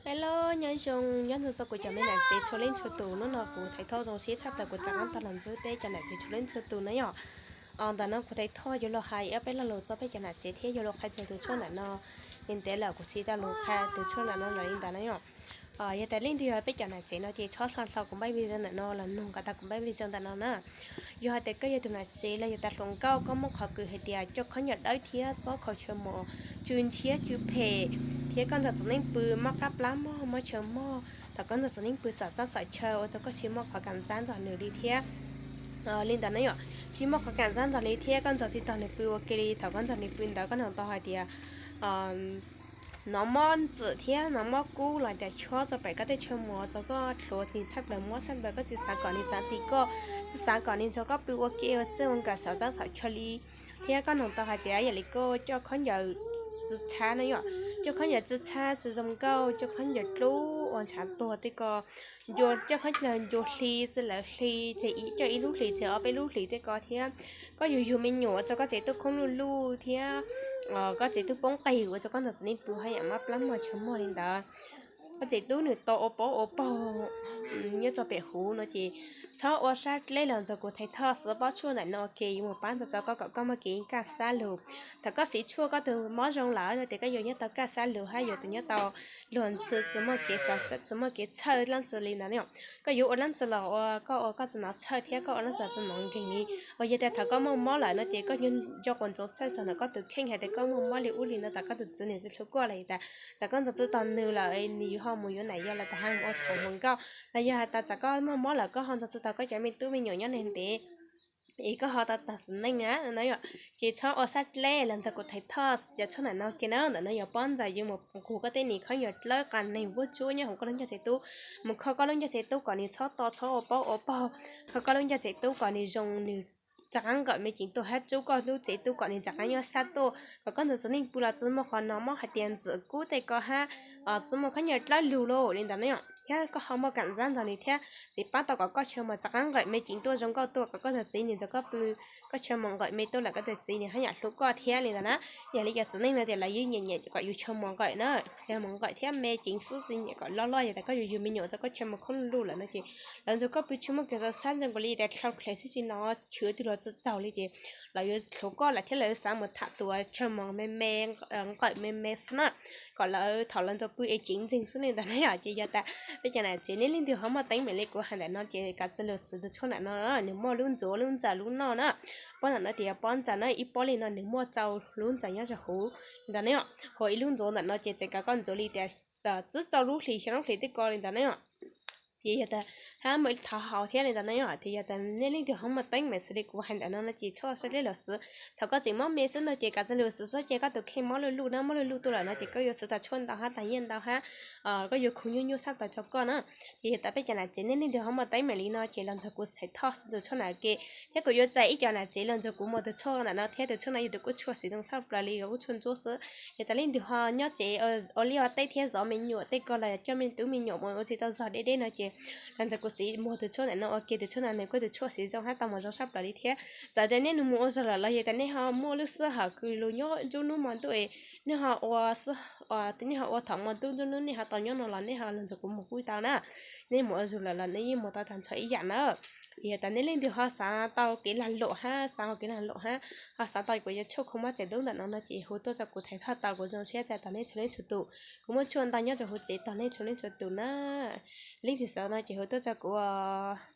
Hello, nyob zoo nyob ntxov txog kuv cov me nam tsev txhua leej txhua tus. Hnub no kuv Thaiv Thoj zoo siab tshaj plaws kuv rov qab tau los ntsib peb cov nam tsev txhua leej txhua tus na yom. Ntawm no kuv Thaiv Thoj yuav los hais ob peb lo lus txog peb cov nam tsev thiab yuav los qhia txog tus tshuaj ntawm no. Li ntev lawm kuv tsis tau los qhia tus tshuaj ntawm no lawm li ntawd na yom. Yog tias leej twg yog peb cov nam tsev no ces txhob hlo hlo kuv npaj video ntawm no los noog kom tau kuv npaj video ntawm no na. Yog hais tias koj yog tus nam tsev los yog tas hluas nkauj, koj muaj qhov kws hais tias coj khaub ncaws dawb thiab txob khaus chaw mos, tsw ntshiab tsw phem, thiab koj nrog txiv neej pw mob qab plab mog, mob chaw mog, thaum koj nrog txiv neej pw xauv txaj xauv chaw ua rau koj tsis muaj qhov kam ntxab ntxog nws li thiab. Li ntawd na yom, tsis muaj qhov kam ntxab ntxog li thiab koj nrog tsis tau nws pw ua ke li, thaum koj nrog nws pw ntawd koj nug tau hais tias nov mob ntxwm thiab nov mob kub los tias chob txog pem koj tej chaw mos, txog koj hlua nws tshaj plaws, mob tshaj plaws, koj tsis xav kom nws txav ti koj, tsis xav kom nws nrog koj pw ua ke ua txij ua nkawm xauv txaj xauv chaw li. Thiab koj nug tau hais tias yam li koj coj khaub ncaws txwv txhab na yom, coj khaub ncaws txwv txhab tsis zoo nkauj, coj khaub ncaws dlub ua ntshav tuag tej ko, coj khaub ncaws ncua hli txij lawv hli, ces coj ib lub hlis ces ob peb lub hlis tej ko thiab. Koj yug yug me nyuam ua rau koj tsev tub khoob luj luj thiab koj tsev tub poob qis ua rau koj nrog txiv neej pw haj yam mob plab mog chaw mog li ntawd. Koj tsev tub nws tau ua paub ua paug nyob rau pem huv no ces txhob ua sab dleb los nrog kuv Thaiv Thoj xwb, paub tshuaj ntawm no ua ke yuav mus pab ntau rau koj kom koj muaj kev kaj siab lug. Thaum koj siv tshuaj koj tus mob zoo lawm no tias koj yuav nyob tau kaj siab lug thiab yuav tau nyob tau luag ntxhi tsis muaj kev xav, tsis muaj kev txhawj leej twg li ntawd na yom. Koj yuav ua leej twg los ua koj ua koj tsis hnov txhawj thiab koj ua leej twg tsis hnov nkeeg li. Uas yog tias thaum koj muaj mob lawm no ces koj yuav nco quas ntsoov txhawj txog ntawm koj tus kheej hais tias koj muaj mob li ub li no, tsam koj tus txiv nws tsis hlub koj los yog tas tsam koj nrog tsis tau nws lawm nws yuav ho mus yuav nam yau los tas haj mus ua thaum hluas nkauj, los yog hais tas tsam koj muaj mob lawm koj ho nrog tsis tau koj cov me tub me nyuam nyob ntev ntev es koj ho tau tag sim neej na no yom. Ces txhob ua sab dleb los nrog kuv Thaiv Thoj cov tshuaj ntawm no ke na, ntawm no yuav pab ntawm yuav mus nqug koj tej niag khaub ncaws dlawb qas neeg vuab tsuab nyob hauv koj lub ncauj tsev tub, mus kho koj lub ncauj tsev tub kom nws txhob to txhob ua paub ua paug, kho koj lub ncauj tsev tub kom nws zoo nws rov qab nqawm me ceev tuaj hab tsub koj lub tsev tub kom nws rov qab nyob sab tuaj, kom koj nrog txiv neej pw los tsis muaj qhov no mob hais tias ntxwm kub tej ko hab, tsis muaj khaub ncaws dlawb lug lauj li ntawd na yom. Thiab koj ho muaj kam ntxab ntxog nws thiab tsis pab tau kom koj chaw mos rov qab nqawm me ceev tuaj zoo nkauj tuaj kom koj tus txiv nws nrog koj pw, koj chaw mos nqawm me tuaj lawm koj tus txiv nws haj yam hlub koj thiab li ntawd na. Yam li cov txiv neej no tias lawv yeej nyiam nyiam kom yus chaw mos nqawm na, chaw mos nqawm thiab me ceev xwb, tsis nyiam kom loj loj. Yog tas koj yuav yug me nyuam rau koj chaw mos khoob luj lawm no ces lawv nrog koj pw tsis muaj kev xav xab ntsoov nkaus li, tas dlhau dlhe xwb tsis hnov chwv twg los tsis txaus li ces lawv yuav hlub koj lawm thiab lawv xav mus tham tus chaw mos me me, nqawm me me xwb na, kom lawv thaum lawv nrog pw es ceev ntseeg xwb li ntawd na yom. Ces yog tas peb cov nam tsev nej leej twg ho muaj teeb meem li kuv hais ntawm no ces kav tsij lug siv tus tshuaj ntawm no, nws muaj lub ntxuav lub ntxaws lub noj na. Pob ntawm no tias yog pob ntxaws na, ib pob li no nws muaj rau lub ntxaws nyob rau huv li ntawd na yom. Hos ib lub ntxuav ntawm no ces tseem kav koj ntxuav li tias tsib rau lub hlis xya lub hlis tej ko li ntawd na yom. Ces yog tas hab muaj ib thov haus thiab li ntawd na yom. Ces yog tas nej leej twg ho muaj teeb meem xws li kuv hais ntawm no no ces txhob sab dleb los siv. Thaum koj tseem mob me xwb no ces kav tsij lug siv txhob cia koj tus kheej mob luj luj na, mob luj luj tuaj lawm no ces koj yuav siv tas tshuaj ntau hab tas nyiaj ntau hab, koj yuav khu nyuaj nyuaj tshaj plaws rau koj na. Ces yog tas peb cov nam tsev nej leej twg ho muaj teeb meem li no ces los nrog kuv Thaiv Thoj siv tus tshuaj ntawm ke, thiab kuv yuav txais ib cov nam tsev los nrog kuv muag tus tshuaj ntawm no thiab tus tshuaj no yog tus kuj tshuaj siv zoo tshaj plaws li, kuj tshuaj ntsuab xwb. Yog tas leej twg ho nyob tsev ua liaj ua teb thiab zov me nyuam tej ko los coj me tub me nyuam mus ua tsis tau zog deb deb no ces los nrog kuv siv muag tus tshuaj ntawm no ua ke, tus tshuaj no nws kuj tus tshuaj siv zoo hab tau mus zoo tshaj plaws li thiab. Txawm tias nej nws mus ua zog lawm los yog tas nej ho muaj lub sij hawm kws lug nyob nruab hnub hmo ntuj es nej ho ua, nej ho ua thaum hmo ntuj nruab hnub nej ho tau nyob no los nej ho los nrog kuv mus kuj tau na. Nej mus ua zog lawm los nej yeej mus tau tag nrho ib yam na. Yog tas nej leej twg ho xav tau kev lag luam hab, xav ho kev lag luam hab, ho xav tau kuv cov tshuaj kho mob tseem dub ntawm no no ces hu tuaj rau kuv Thaiv Thoj tau, kuv zoo siab txais tos nej txhua leej txhua tus. Kuv muaj tshuaj ntau nyob rau huv tsev tos nej txhua leej txhua tus na. Leej twg xav no ces hu tuaj rau kuv os.